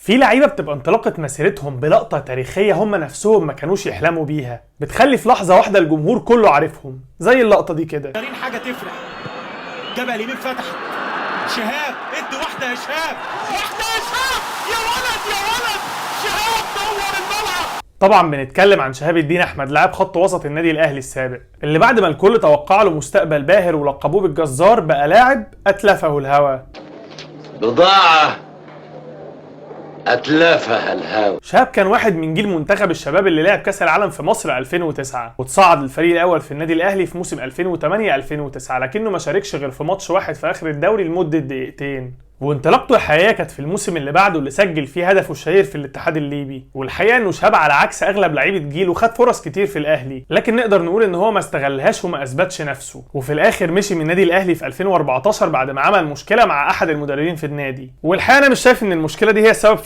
في لعيبة بتبقى انطلاقة مسيرتهم بلقطة تاريخية هم نفسهم ما كانوش يحلموا بيها، بتخلي في لحظة واحدة الجمهور كله عارفهم، زي اللقطة دي كده. حاجة تفرح، جبهة اليمين فتحت، شهاب ادي واحدة يا شهاب، واحدة يا شهاب، يا ولد يا ولد، شهاب دور الملعب. طبعا بنتكلم عن شهاب الدين احمد، لاعب خط وسط النادي الاهلي السابق، اللي بعد ما الكل توقع له مستقبل باهر ولقبوه بالجزار بقى لاعب اتلفه الهوى. بضاعة أتلفها الهوى. شهاب كان واحد من جيل منتخب الشباب اللي لعب كاس العالم في مصر 2009، وتصعد للفريق الاول في النادي الاهلي في موسم 2008 2009، لكنه ما شاركش غير في ماتش واحد في اخر الدوري لمدة دقيقتين. وانطلاقته الحقيقية كانت في الموسم اللي بعده اللي سجل فيه هدفه الشهير في الاتحاد الليبي. والحقيقة انه شهاب على عكس اغلب لعيبة جيله خد فرص كتير في الاهلي، لكن نقدر نقول ان هو ما استغلهاش وما اثبتش نفسه، وفي الاخر مشي من النادي الاهلي في 2014 بعد ما عمل مشكلة مع احد المدربين في النادي. والحقيقة انا مش شايف ان المشكلة دي هي السبب